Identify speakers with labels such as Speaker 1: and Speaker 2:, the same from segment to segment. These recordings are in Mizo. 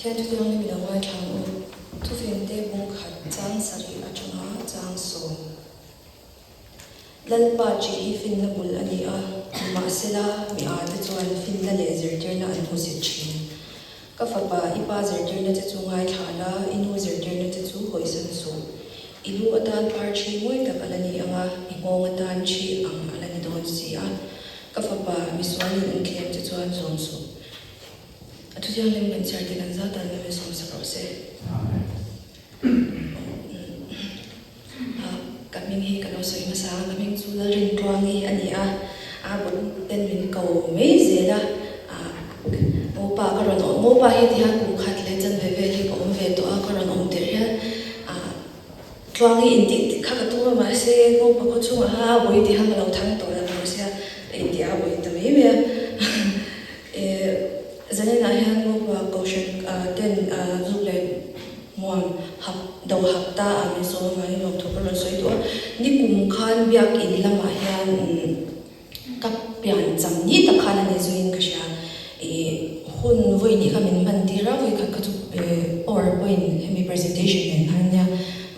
Speaker 1: Pathian Thuthianghlim i lo ngaithla ang u. Thufingte bung khat chang sarih atanga chang sawm. Lalpa ṭih hi finna bul a ni a, nimahsela mi âte chuan finna leh zirtirna an hmusit ṭhin. Ka fapa, i pa zirtirna che chu ngaithla la, i nu zirtirna che chu hawisan suh. I lu atan par ṭhi mawi tak a la ni ang a, i nghawng atan ṭhi ang a la ni dawn si a. Ka fapa, misualin an thlem che chuan zawm suh. A thuthianghlim kan chhiar te kan zat dan lam in sawm sak rawh se.
Speaker 2: Amen.
Speaker 1: Ka hming hi ka lo sawi hmasa a, ka hming chu Lalrintluangi a ni a, a bul ten min ko mai zel a, Ngopa ka rawn awm, Ngopa hi tihian kum khat leh chanve vel hi ka awm ve tawh a, ka rawn awm tirh hian Tluangi intih kha ka tum a, mahse Ngopa khaw chhungah khan a bawi tih kha ka lo thang tawh lo tawh sia, ka intih a bawi ta mai mai a. Zaninah hian Ngopa Kohhran ten zuk leh Hmuam hap do hap ta a min sawi avangin lawmthu ka rawn sawi duh a. Nikum khan biakin lamah hian ka pian cham ni tak khan a ni zuiin ka hria. Ih hun vawi nih kha min hman tir a, vawi khat kha chu powerpoint hemi presentation nen khan a nia.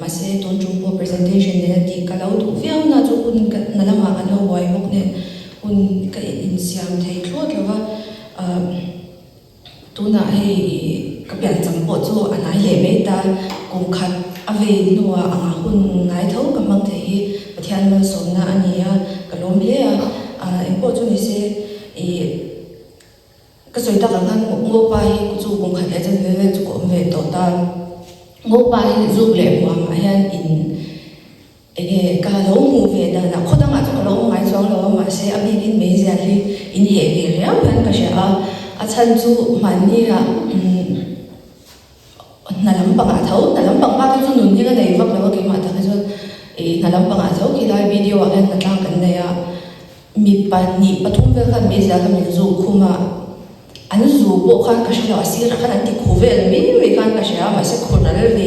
Speaker 1: Mahse tun tum pawh presentation nen a tih ka lo duh viau na chu hun ka hna lamah kan lo buai bawk nen hun ka insiam thei thlawt lo va. Tunah hei ka piancham pawh chu a hnai leh mai ta, kum khat a vei hnuah anga hun ngai tho ka hmang thei hi Pathian malsawmna a ni a, ka lawm hle a, engpawh chu ni se ih ka sawi tak ang khan Ngopa hi chu kum khat leh chanve vel chu ka awm ve tawh ta, Ngopa hi zuk leh hmuamah hian in. Enge ka lo hmuh ve danah khaw dangah chu ka lo awm ngai chuang lo a, mahse a bikin meizial hi in heh ve riau hian ka hria a, a chhan chu hmanni ah hna lampangah tho, hna lampang bak hi chu nun hi ka nei vak lo a keimah tak hi chuan ih hna lampangah tho khilai video ah hian hna tlang kan nei a, mi pahnih pathum vel khan meizial kha min zuk khum a. An zu pawh khan ka hre lo, a sirah khan an ti khu vel mai mai khan ka hria a, mahse khural ve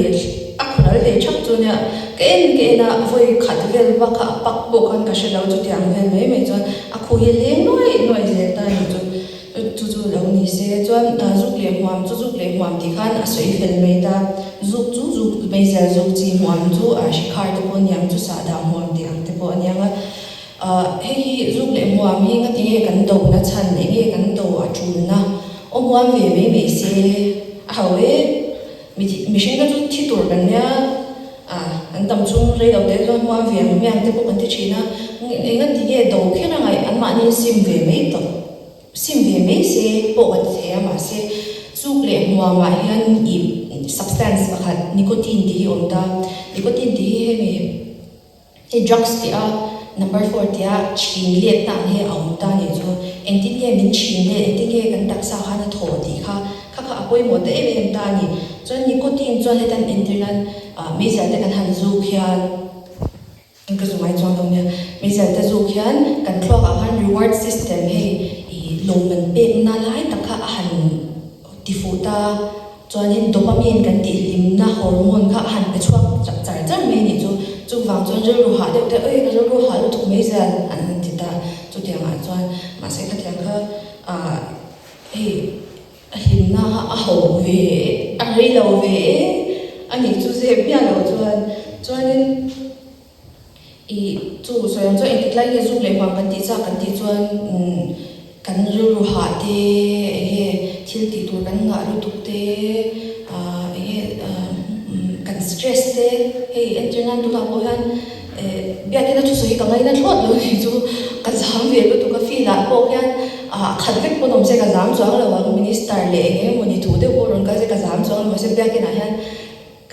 Speaker 1: a khural ve thap chu nia ka en ka en a, vawi khat vel bak kha a pak pawh khan ka hre lo, chutiang vel mai mai chuan a khu hi leng nuai nuai zel ta a ni chu, chu chu lo ni se chuan zuk leh hmuam chu zuk leh hmuam tih khan a sawi fel mai ta, zuk chu zuk meizial zuk chi hmuam chu a hrikhar te pawh a niang chu sahdah hmuam tih ang te pawh a niang a. Hei hi zuk leh hmuam hi ngati nge kan do na chhan eng nge kan do a tulna aw hmuam ve mai mai se a ho e mihring te chu thi tur kan nia a an dam chhung rei lo te chuan hmuam ve ang hmiang te pawh kan ti thin a eng ngati nge do kher a ngaih an mahni sim ve mai tawh sim ve mai se pawh kan ti thei a mahse zuk leh hmuamah hian ih substance pakhat nicotine tih hi a awm ta nicotine tih hi hemi. Hei drugs tih a number four tih a chhin let na ang hi a awm ta nih chu engtin nge min chhin let engtin nge kan taksa khan a thaw tih kha kha kha a pawimawh ta em em ta a ni. Chuan nicotine chuan hetan entir nan ah meizial te kan han zuk hian ka zu ngai chuang lo nia meizial te zuk hian kan thluak ah khan reward system hei ih lawmman pek na lai tak kha a han ti fuh ta. Chuanin dopamine kan tih hlimna hormone kha a han pe chhuak chak char char mai a nih chu. Chuvang chuan rilru hah deuh te, Oi ka rilru hah lutuk mai zel an han ti ta. Chutiangah chuan mahse khatiang kha ah hei a hlimna kha a ho ve a rei lo ve e a nih chu zep miah loh chuan. Chuanin. Ih, chu sawi ang chuan engtik lai nge zuk leh huam kan tih chak kan tih chuan kan rilru hah te, eng nge thil tih tur kan ngah lutuk te, ah eng nge kan stress te, hei entir nan tunah pawh hian biakin a thusawi hi ka ngaina thlawt lo ni chu ka zam ve lutuk a, field ah pawh hian ah khat vek pawn awm se ka zam chuang lo ang, minister leh eng eng emawni thu deuh pawh rawn kal se ka zam chuang lo mahse biakin ah hian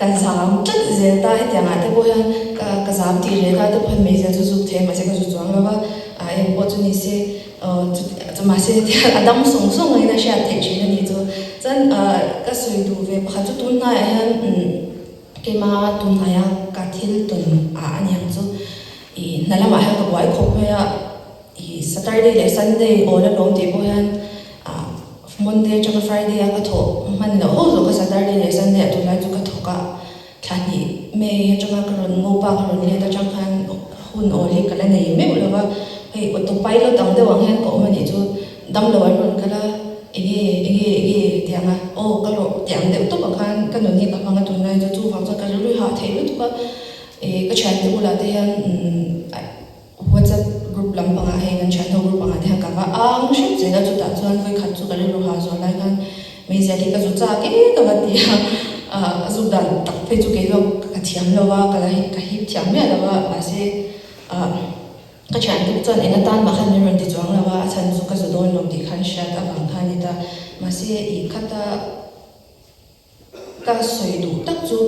Speaker 1: Ka zam tlat zel ta, hetiang ah te pawh hian ka ka zam tih reng ah te pawh hian meizial chu zuk thei a mahse ka zu chuang lo va, ah eng pawh chu ni se aw chu chu mahse hetiang a dam sawng sawng angin a hriat theih thin a nih chu. Chuan ah ka sawi duh ve pakhat chu tun hnaiah hian umm keimah tun hnaia ka thil tawn ah a niang chu ih hna lamah hian ka buai khawp mai a. Ih Saturday leh Sunday awl a lawm tih pawh hian ah Monday atanga Friday a ka thawh hman loh ho zawk a Saturday leh Sunday ah tunlai chu ka thawk a, thla hnih May atanga ka rawn ngo pa ka rawn let atang khan hun awl hi ka la nei meuh lo va, hei auto pilot ang deuh ang hian ka awm a nih chu damlo an rawn kal a enge enge enge tiang a aw ka rawh tiang. deuh tawp ang khan ka nun hi ka hmang a tunlai chu chuvang chuan ka rilru hah thei lutuk a ih ka thiante bulah te hian umm WhatsApp group lampangah hei kan thianho group angah te hian ka va ang hrep zel a chutah chuan vawikhat chu ka rilru hah zual lai khan meizial hi ka zu chak e ka va ti a ah a zuk dan tak phei chu kei zawk ka thiam lo a ka la ka hip thiam miah lo a mahse ah Ka thian tuk chuan eng atan mah khan min rawn ti chuang lo a, a chhan chu ka zu dawn lo tih khan hriat avang kha a ni ta. Mahse i khata ka sawi duh tak chu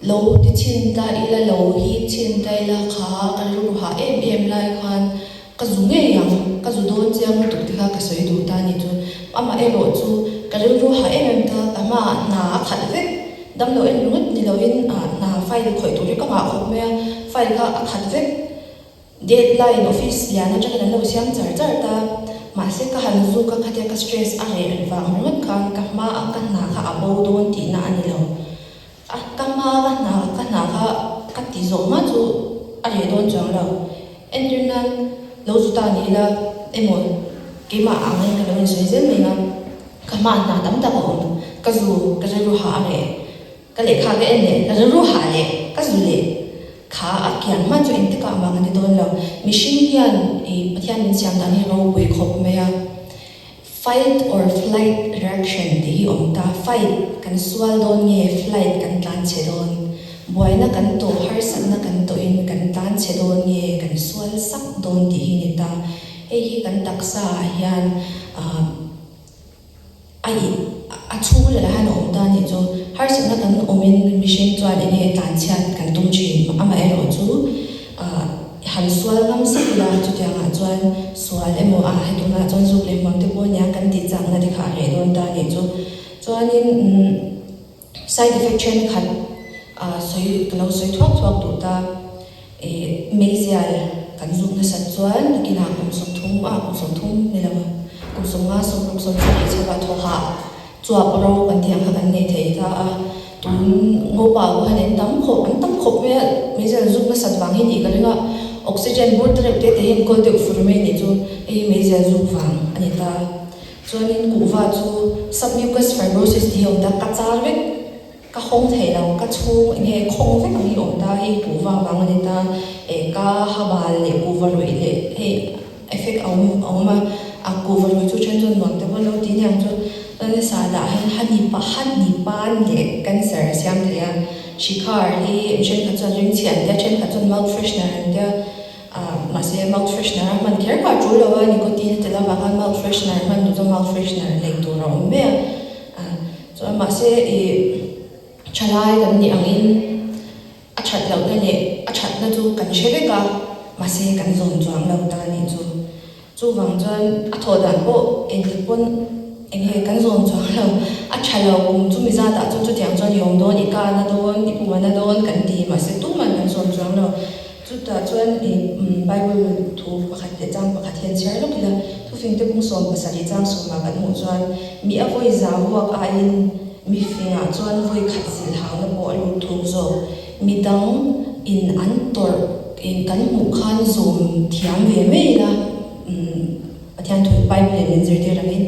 Speaker 1: lo ti chhin ta ila, lo hip chhin ta ila kha ka rilru hah em em lai khan ka zu ngei ang, ka zu dawn chiang lutuk te kha ka sawi duh ta a ni chu. Amah erawh chu ka rilru hah em em ta, ka hmaah hna a khat vek, damlo en ringawt ni loin hna file khawih tur hi ka nghah khawp mai a, file kha a khat vek. Deadline office lian atangin an lo siam char char ta. Mahse ka han zuk a khatia ka stress a reh vang ringawt khan ka hma a ka hna kha a bo dawn tihna a ni lo. A ka hma a ka hna ka hna kha ka ti zawh hma chu a reh dawn chuang lo. Entir nan lo zu ta ni ila emaw keimah angin ka lo insawi zel mai nga ka hma hna tam tak a awm. Ka zu ka rilru hah a reh. Ka lehkha ka en leh, ka rilru hah leh, ka zu leh kha a kian hma chu engtikah a mang a ni dawn lo. Mihring hian i Pathian min siam dan hi ropui khawp mai a. Fight or flight reaction tih hi awm ta. Fight kan sual dawn nge flight kan tlan chhe dawn? Buaina kan tawh, harsatna kan tawhin kan tlan chhe dawn nge kan sual sak dawn tih hi ni ta. Hei hi kan taksa ah hian ah. A ih a chhung leh hian a awm ta anih chu. Harsatna kan awmin mihring chuan eng nge tlanchhiat kan tum thin. Amaherawh chu ah han sual ngam sak ila chutiangah chuan sual emaw ah hei tunah chuan zuk leh hmuam te pawh ania kan tih chakna te kha a reh dawn ta anih chu. Chuanin umm side effect thenkhat ah sawi ka lo sawi thuak thuak duh ta. Ih meizial kan zuk nasat chuan nakinah kum 30 ah kum 30 ni lo a, kum 50 60 70 chho ah thawhah chuap ro kan tih ang kha kan nei thei ta a, tun ngopa pawh hian an tam khawp an tam khawp mai a, meizial zuk nasat vang hi tih ka ring a, oxygen bur te reuh te te hian kawl deuh fur mai nih chu hei hi meizial zuk vang a ni ta. Chuanin kuhva chu submucous fibrosis tih hi a awm ta, ka char vek. Ka hawng thei lo, ka chhung eng nge khawng vek ang hi awm ta, hei kuhva vang a ni ta, eh ka ha bal leh kuhva ruih leh hei effect a awm a awm a, a kuhva ruih chu then chuan nuam te pawh lo ti aniang chu, chuan sahdah hian hani pa hani pan leh cancer a siam thei a, shikhar hi thenkhat chuan ringchhi an tia thenkhat chuan mouth freshener an tia, ah mahse mouth freshener a hman kher kha a tul lo a, nicotine a tel avang khan mouth freshener hman duh chuan mouth freshener lei tur a awm mai a, ah. Chuan mahse i thalai kan nih angin a that lohna leh a thatna chu kan hre vek a, mahse kan zawm chuang lo ta nih chu. Chuvang chuan a thawh dan pawh engtik pawn eng nge kan zawm chuang lo. A tha lo kum chumi zatah chuan chutiang chuan i awm dawn, i ka na dawn, i pum a na dawn kan ti, mahse tuman kan zawm chuang lo. Chutah chuan i Bible thu pakhat leh chang pakhat hian chhiar lawk ila, thufingte bung 17 chang sawmah kan hmuh chuan mi a vawi za vuak aiin mi fingah chuan vawi khat zilh hangna pawh a lut thuk zawk. Mi dang in an tawrh in kan hmuh khan zawm thiam ve mai ila, Pathian thu Bible in min zirtir angin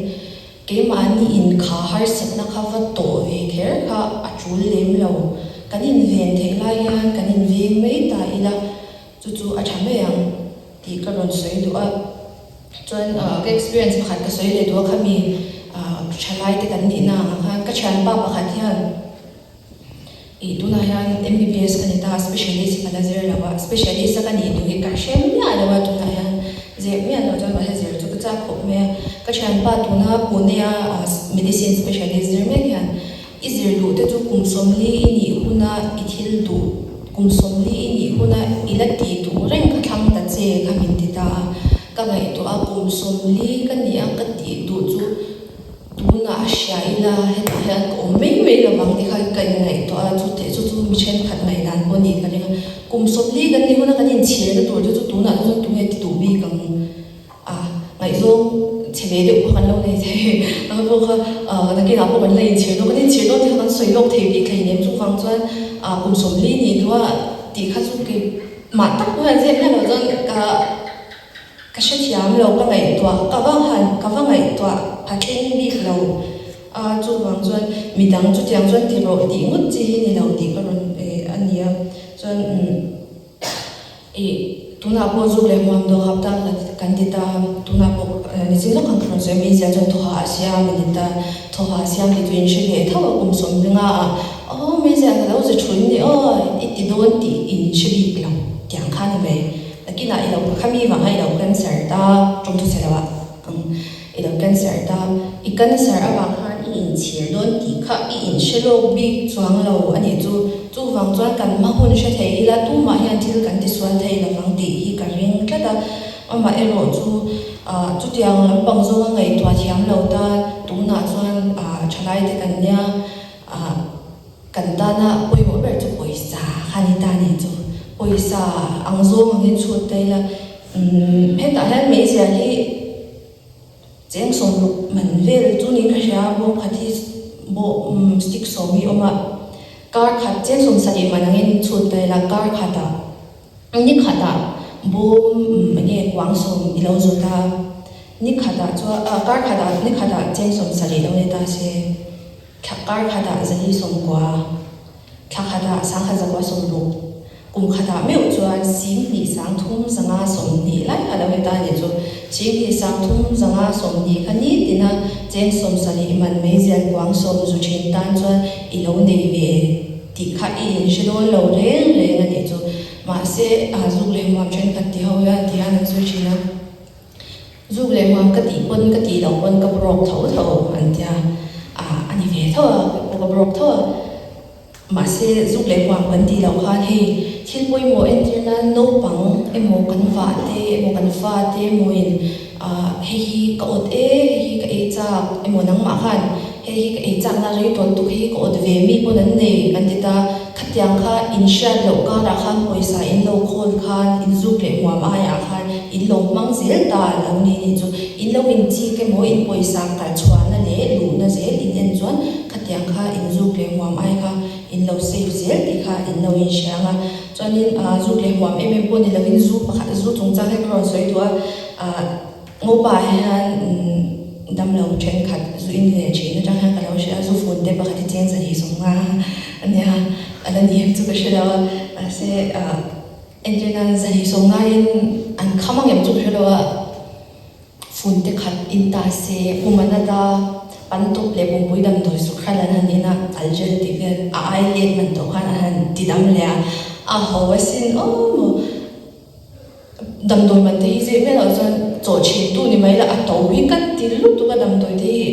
Speaker 1: Keimahni in kha harsatna kha va tawh ve kher kha a tul lem lo. Kan inven theih lai hian kan inveng mai ta ila, chu chu a tha mai ang tih ka rawn sawi duh a. Chuan ka experience pakhat ka sawi leh duh a, khami thalai te kan nihna ang khan ka thianpa pakhat hian, Ih tunah hian MBBS ka ni ta a, specialist hi ka la zir lo a, specialist a ka nih duh hi ka hre miah lo a, tunah hian zir miah loh chuan mahse zir chu ka chak khawp mai a. Ka thianpa tuna Pune a medicine specialist zir mek hian i zir duh te chu kum 40 i nih huna i thil duh, kum 40 i nih huna i la tih duh reng kha thlang ta che kha min ti ta a. Ka ngaihtuah a, kum 40 ka nih a ka tih duh chu Tunah a hria ila hetah hian ka awm mai mai lo vang tih kha ka inngaihtuah a, chu teh chu chu mi thenkhat ngaihdan pawh nih ka ring a. Kum 40 kan nih huna kan inchhirna tur te chu tunah te chuan tunge ti duh bik ang a, ngaihzawng chhe ve deuh pawh kan lo nei thei ang pawh kha nakinah pawh kan la inchhir dawn, kan inchhir dawn tih kha kan sawi lawk thei bik hleinem chuvang chuan kum 40 nih duha tih kha chu keimah tak pawh hian zep miah loh chuan ka Ka hrethiam lo, ka ngaihtuah, ka va han, ka va ngaihtuah pha thleng bik lo. A, chuvang chuan midang chutiang chuan ti rawh tih ngawt chi hi ni lo tih ka rawn a ni a. Chuan ih tunah pawh zuk leh hmuam dawh hap tak kan ti ta, tunah pawh nichin lawk khan ka rawn sawi a, meizial chuan thawha a siam a ni ta, thawha a siam tih chu in hre ve tho a kum sawmringa ah aw meizial ka lo ze thu in ni aw i ti dawn tih in hre bik lo tiang kha ni mai. Nakinah i lo khami vang a i lo cancer ta tawngthu chhe lo ah. I lo cancer ta. I cancer avang khan i inchhir dawn tih kha i inhre lawk bik chuang lo a nih chu. Chuvang chuan kan hma hun hre thei ila tumah hian thil kan tisual thei lovang tih hi ka ring tlat a. Amah erawh chu chutiang lampang zawnga ngaihtuah thiam lo tan tunah chuan thalai te kan nia. Kan tana pawimawh ber chu pawisa kha ni ta nih chu. Pawisa ang zawng angin chhut ta ila, umm hetah hian meizial hi cheng sawmruk man vel chu niin ka hria a, bawm khat hi bawh umm stick sawm hi a awm a, kar khat cheng sawmsarih man angin chhut ta ila kar khatah ni khatah bawm umm enge kuang sawm i lo zawt a, ni khatah chuan ah kar khatah ni khatah cheng sawmsarih lo ni ta se. Thla kar khatah zali 90, thla khatah 1120, kum khatah meuh chuan 2320 lai kha lo ni ta nih chu. 2320 kha nitina cheng 70 man meizial kuang sawm zu thin tan chuan i lo nei ve tih kha i inhre dawn lo reng reng a nih chu. Mahse, zuk leh hmuam thenkhat ti ho hian ti hian an sawi thin a. Zuk leh hmuam ka tih pawn ka tih loh pawn ka broke tho tho an tia, ah a ni ve tho a, kei pawh ka broke tho a. Mahse zuk leh hmuam kan tih loh khan hei thil pawimawh entir nan naupang emaw kan vah te emaw kan fa te emaw in ah hei hi ka awt e, hei hi ka ei chak emaw nangmah khan hei hi ka ei chak na rei tawn tuk hei hi ka awt ve mi pawn an nei kan ti ta. Khatiang kha in hriat loh karah khan pawisa in lo khawl khan in zuk leh hmuam aiah khan in lo hmang zel ta lo ni nih chu in lo in chik emaw in pawisa kal chhuahna leh luhna zel in en chuan khatiang kha in zuk leh hmuam ai kha in lo save zel tih kha in lo in hria ang a. Chuanin zuk leh hmuam em em pawh ni lovin zu pakhat zu chungchang hi ka rawn sawi duh a ah Ngopa ah hian damlo thenkhat zu in leh thin atang hian ka lo hria a, zu fun te pakhat hi cheng zahnih 50 a nia, a la ni em chu ka hre lo a, mahse entir nan zahnih 50 in an kham ang em chu ka hre lo a, fun te khat in ta se pum an at a, pan tawp leh pumpui damdawi suk hran an han in a, algel tih vel a ai let man tawh khan an han ti dam leh a, a ho asin aw maw. Damdawi man te hi zeh miah loh chuan chaw chhin tu ni mai la a to hi ka ti lutuk a damdawi te hi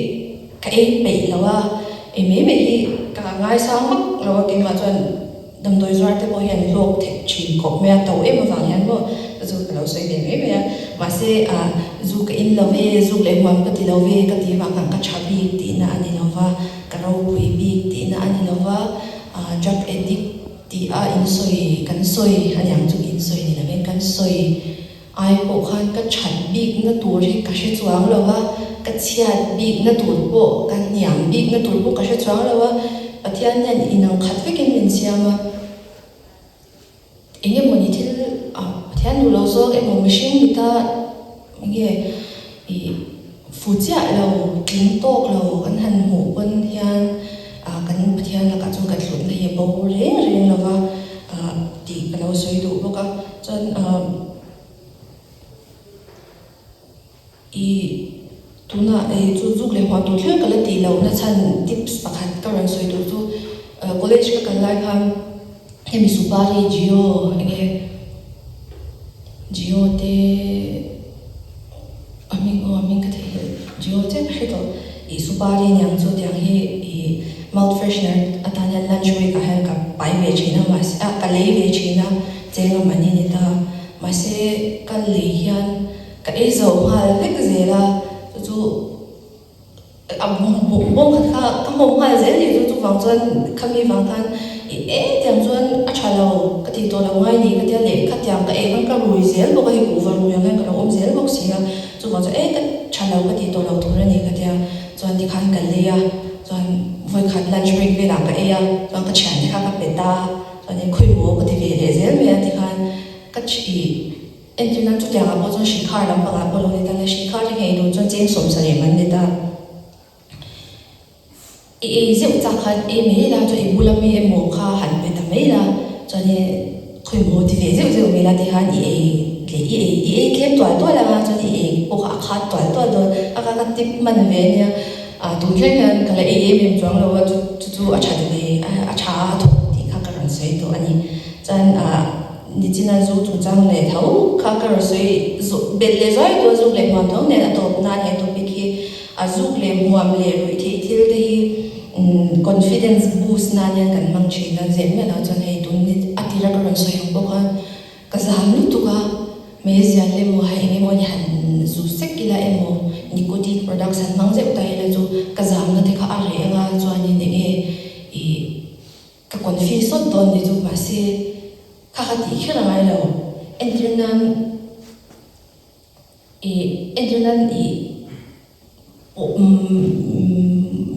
Speaker 1: ka ei peih lo a, ei mai mai hi ka ngaisang vak lo a keimah chuan damdawi zuar te pawh hi an hlawk theih thin khawp mai a to em avang hian maw chu chu ka lo sawi ve mai mai a mahse ah zu ka in lo ve zuk leh hmuam ka ti lo ve ka tih avang khan ka tha bik tihna a ni lo va ka ropui bik tihna a ni lo va ah drug addict Tih a insawi kan sawi a niang chu insawi ni lovin kan sawi ai pawh khan ka that bikna tur hi ka hre chuang lo va, ka chhiat bikna tur pawh ka hniam bikna tur pawh ka hre chuang lo a, Pathian hian inang khat vekin min siam a, eng emawni thil ah Pathian duh lo zawk emaw mihring ni ta enge ih Fu chiah lo, tling tawk lo kan han hmuh pawn hian kan Pathian lakah chuan kan hlutna hi a bo reng reng lo va tih ka lo sawi duh bawk a. Chuan i tunah ei chu zuk leh hmuah tur thil ka la tih loh na chhan tips pakhat ka rawn sawi duh chu college ka kal lai khan hemi supari Jio enge Jio te A hming aw a hming ka theih hi Jio chiah ka hre tawh. Ih supari niang chu tiang hi ih mouth freshener atan hian lunch break ah hian ka pai ve thin a mahse ah ka lei ve thin a cheng a mahni ni ta mahse ka lei hian ka ei zo nghal vek zel a chu chu A bawng khat kha ka hmawm nghal zel ni chu chuvang chuan khami vang khan i e tiang chuan a tha lo ka tih tawh lo ngai ni ka tia leh khatiang ka ei khan ka rui zel bawk a hei kuhva rui ang hian ka lo awm zel bawk si a chuvang chuan e ka tha lo ka tih tawh lo tur a ni ka tia chuan tikhan ka lei a chuan vawikhat lunch break velah ka ei a chuan ka thiante kha ka pet a chuan in khawi maw ka ti ve leh zel mai a tikhan ka thi Entir nan chutiang ah pawh chuan Shikhar lampang ah pawh lo ni ta le, Shikhar hi nghei duh chuan cheng 70 man ni ta. I ei zeuh chak khan ei mai la chuan i bula mi emaw kha han pe ta mai la chuanin khawimaw ti ve zeuh zeuh mai la tikhan i ei leh i ei i ei tlem tual tual anga chuan i ei pawh kha a khat tual tual dawn a kha ka tip hman ve ania ah tun thleng hian ka la ei em em chuang lo a chu chu chu a that ve a tha a thawk tih kha ka rawn sawi tawh a ni chuan ah nichina zu chungchang leh tho kha ka rawn sawi belh leh zuai tur a zuk leh hmuam tho nen a tawp nan he topic hi. A zuk leh hmuam leh ruih theih thil te hi confidence boost nan hian kan hmang thin a, zep miah lo chuan hei tun ni a tira ka rawn sawi ang pawh khan ka zam lutuk a, meizial emaw hei eng emaw ni han zu sek ila emaw nicotine products han hmang zeuh ta ila chu ka zamna te kha a reh anga chuanin eng nge ih ka confi sawt dawn ni chu mahse kha kha tih kher a ngai lo entir nan. Ih entir nan ih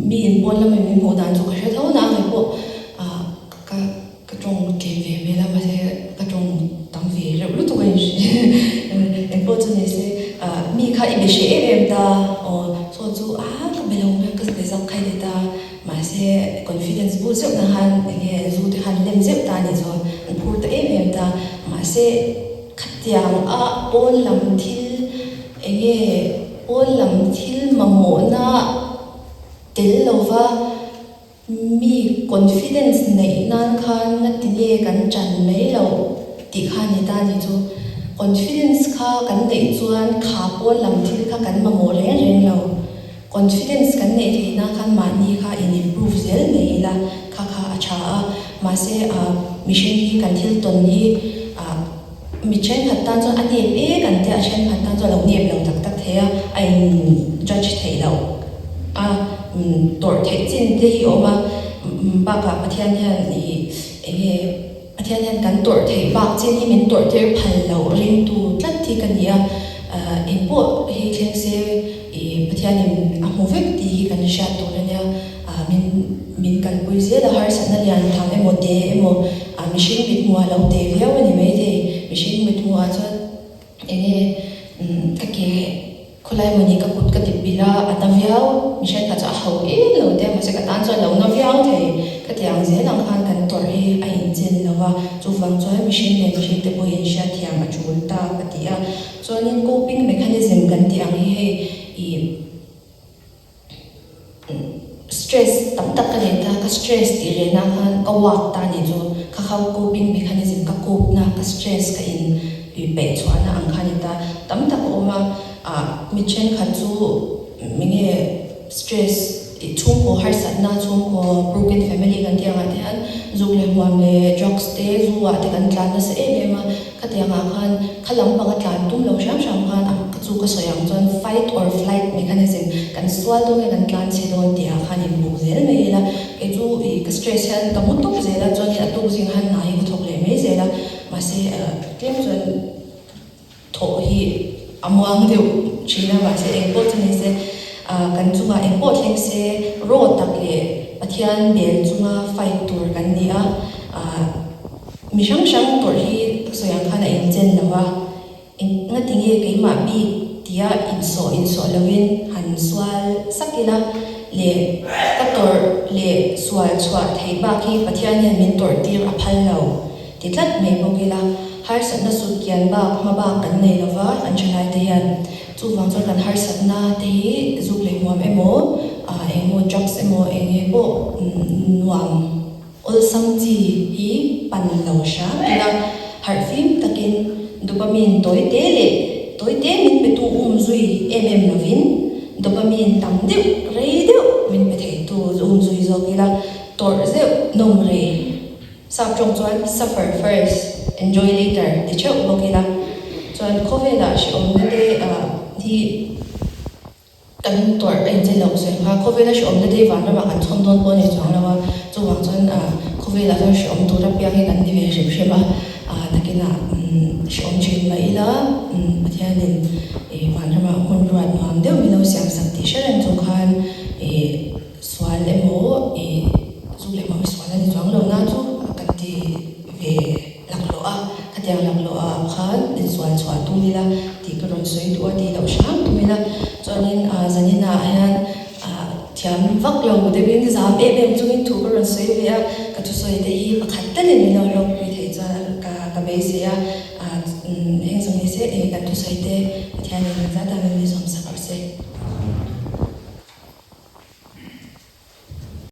Speaker 1: mi in pawn lama min hmuh dan chu ka hre tho na kei pawh ah ka ka tawng tlem ve hmel a mahse ka tawng tam ve reuh lutuk a inhria engpawh chu ni se ah mi kha i be hreh em em ta aw saw chu a ka be lo mai ka be zak khai ti ta mahse confidence bul zeuh na khan eng nge zu te khan lem zeuh ta a nih chuan an phur ta em em ta mahse. Khatiang a pawn lam thil eng nge pawn lam thil mamawhna tel lova mi confidence neih nan khan ngati nge kan chan mai loh tih kha ni ta ni chu. Confidence kha kan neih chuan kha pawn lam thil kha kan mamawh reng reng lo. Confidence kan neih theih nan khan mahni kha in improve zel mai ila kha kha a tha a. Mahse ah mihring hi kan thil tawn hi ah mi thenkhat tan chuan a nep e kan tia a thenkhat tan chuan a lo nep lo tak tak thei a, a in judge theih loh a tawrh theih chin te hi a awm a, bakah Pathian hian ih eng nge Pathian hian kan tawrh theih bak chin hi min tawrh tir phal loh ringtu tlat hi ka ni a, engpawh hi thleng se ih Pathianin a hmu vek tih hi kan hriat tur a nia. Ah min min kalpui zel a, harsatna lian tham emaw te emaw ah mihring mithmuh ah lo te viau a ni maithei. Mihring mithmuh ah chuan eng nge umm ka ke khawlai emaw ni ka kut ka ti pilh a, a na viau. Mi thenkhat chu a ho em lo te mahse ka tan chuan lo na viau thei. Khatiang zel ang khan kan tawrh hi a inchen lo va, chuvang chuan mihring leh mihring te pawhin hriatthiam a tul ta ka ti a. Chuanin coping mechanism kan tih ang hi hei ih. Stress tam tak ka nei ta, ka stress tih reh na khan ka walk ta nih chu ka kha coping mechanism ka cope na ka stress ka in peih chhuah na ang kha ni ta tam tak a awm a, ah mi thenkhat chu enge stress chhungkaw harsatna chhungkaw broken family kan tih angah te hian zuk leh hmuam leh drugs te zu ah te kan tlan nasa em em a. Khatiang ah khan kha lampang a tlan tum lo hram hram khan a ka chu ka sawi ang chuan fight or flight mechanism kan sual dawn nge kan tlan chhe dawn tih ah khan inbuk zel mai ila kei chu ih ka stress hian ka mu tawp zel a chuanin a tuk zing han hna hi ka thawk leh mai zel a mahse tlem chuan thawh hi a muang deuh thin a mahse engpawh chu ni se ah kan chungah engpawh thleng se raw tak leh Pathian bel chunga fight tur kan ni a ah. Mi hrang hrang tawrh hi ka sawi ang khan a inchen lo a, engati nge keimah bik tia insawh insawh lovin han sual sak ila leh ka tawrh leh sual chhuah theih bak hi Pathian hian min tawrh tir a phal lo ti tlat mai bawk ila, harsatna sut kian bak hma bak kan nei lo va kan thalai te hian chuvang chuan kan harsatna te hi zuk leh hmuam emaw engemaw drugs emaw eng nge pawh nuam. Awlsam chi hi pan lo hram ila, harhfim takin dopamine tawi te leh tawi te min petu um zui em em lovin dopamine tam deuh rei deuh min pe theitu um zui zawk ila, tawrh zeuh nawm rei. Sap tawng chuan suffer first, enjoy later ti theuh bawk ila, chuan khawvelah hrehawmna te hi. Kan tuarh a inchen loh sawi kha khawvela hrehawmna te hi vanramah kan chhawm dawn pawh a ni chuang lo a, chuvang chuan khawvelah chuan hrehawm tura piang hi kan ni ve hrim hrim a, nakinah hrehawm thin mah ila Pathianin vanramah hmun ruat nuam deuh min lo siam sak tih hre reng chung khan sual emaw zuk leh hmang hi sual a ni chuang lo na chu kan ti ve. Laklawh a, khatiang laklawh ah khan insual chhuah tum ila tih ka rawn sawi duh a tih loh hram tum ila chuanin ah zanin ah hian ah thiam. thiam vak lo deuhin zam em em chungin thu ka rawn sawi ve a, ka thusawi te hi pakhat talin min lo hlawkpui theih chuan ka ka beisei a, heng zawng ni se kan thusawi te Pathianin kan zat a min mi zawm sak.